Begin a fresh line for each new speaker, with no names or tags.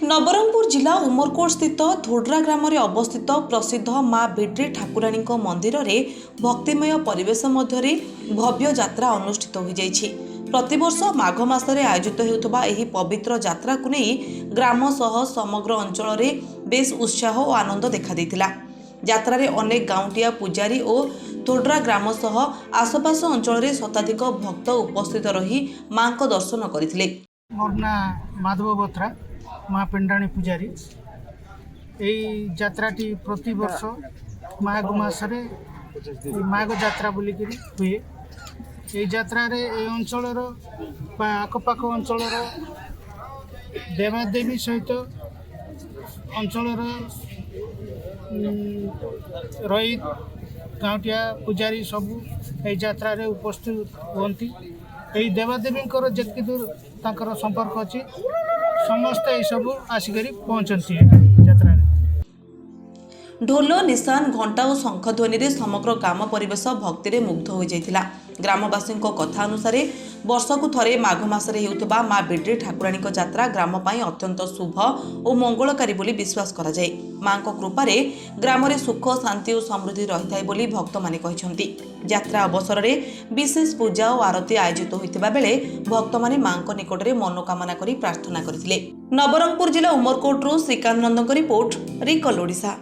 ନବରଙ୍ଗପୁର ଜିଲ୍ଲା ଉମରକୋଟ ସ୍ଥିତ ଧୋଡ୍ରା ଗ୍ରାମରେ ଅବସ୍ଥିତ ପ୍ରସିଦ୍ଧ ମା ବିଡ୍ରି ଠାକୁରାଣୀଙ୍କ ମନ୍ଦିରରେ ଭକ୍ତିମୟ ପରିବେଶ ମଧ୍ୟରେ ଭବ୍ୟ ଯାତ୍ରା ଅନୁଷ୍ଠିତ ହୋଇଯାଇଛି। ପ୍ରତିବର୍ଷ ମାଘ ମାସରେ ଆୟୋଜିତ ହେଉଥିବା ଏହି ପବିତ୍ର ଯାତ୍ରାକୁ ନେଇ ଗ୍ରାମ ସହ ସମଗ୍ର ଅଞ୍ଚଳରେ ବେଶ୍ ଉତ୍ସାହ ଓ ଆନନ୍ଦ ଦେଖାଦେଇଥିଲା। ଯାତ୍ରାରେ ଅନେକ ଗାଉଁଟିଆ ପୂଜାରୀ ଓ ଧୋଡ୍ରା ଗ୍ରାମ ସହ ଆଶପାଶ ଅଞ୍ଚଳରେ ଶତାଧିକ ଭକ୍ତ ଉପସ୍ଥିତ ରହି ମାଙ୍କ ଦର୍ଶନ କରିଥିଲେ।
ମୋର ନାଁ ମାଧବ ବୋଥ୍ରା, ମା ପିଣ୍ଡାଣୀ ପୂଜାରୀ। ଏଇ ଯାତ୍ରାଟି ପ୍ରତିବର୍ଷ ମାଘ ମାସରେ ଏଇ ମାଘ ଯାତ୍ରା ବୋଲିକିରି ହୁଏ। ଏଇ ଯାତ୍ରାରେ ଏଇ ଅଞ୍ଚଳର ବା ଆଖପାଖ ଅଞ୍ଚଳର ଦେବାଦେବୀ ସହିତ ଅଞ୍ଚଳର ରଇତ, ଗାଉଁଟିଆ ପୂଜାରୀ ସବୁ ଏଇ ଯାତ୍ରାରେ ଉପସ୍ଥିତ ହୁଅନ୍ତି। ଏଇ ଦେବାଦେବୀଙ୍କର ଯେତିକି ଦୂର ତାଙ୍କର ସମ୍ପର୍କ ଅଛି, ସମସ୍ତେ ଏଇସବୁ ଆସିକରି ପହଞ୍ଚନ୍ତି ଏଠି ଯାତ୍ରାରେ।
ଢୋଲ, ନିଶାନ, ଘଣ୍ଟା ଓ ଶଙ୍ଖ ଧ୍ୱନିରେ ସମଗ୍ର ଗ୍ରାମ ପରିବେଶ ଭକ୍ତିରେ ମୁଗ୍ଧ ହୋଇଯାଇଥିଲା। ଗ୍ରାମବାସୀଙ୍କ କଥା ଅନୁସାରେ, ବର୍ଷକୁ ଥରେ ମାଘ ମାସରେ ହେଉଥିବା ମା ବିଡ୍ରି ଠାକୁରାଣୀଙ୍କ ଯାତ୍ରା ଗ୍ରାମ ପାଇଁ ଅତ୍ୟନ୍ତ ଶୁଭ ଓ ମଙ୍ଗଳକାରୀ ବୋଲି ବିଶ୍ୱାସ କରାଯାଏ। ମାଙ୍କ କୃପାରେ ଗ୍ରାମରେ ସୁଖ, ଶାନ୍ତି ଓ ସମୃଦ୍ଧି ରହିଥାଏ ବୋଲି ଭକ୍ତମାନେ କହିଛନ୍ତି। ଯାତ୍ରା ଅବସରରେ ବିଶେଷ ପୂଜା ଓ ଆରତୀ ଆୟୋଜିତ ହୋଇଥିବା ବେଳେ ଭକ୍ତମାନେ ମାଙ୍କ ନିକଟରେ ମନୋକାମନା କରି ପ୍ରାର୍ଥନା କରିଥିଲେ। ନବରଙ୍ଗପୁର ଜିଲ୍ଲା ଉମରକୋଟରୁ ଶ୍ରୀକାନ୍ତ ନନ୍ଦଙ୍କ ରିପୋର୍ଟ, ରିକଲ୍ ଓଡ଼ିଶା।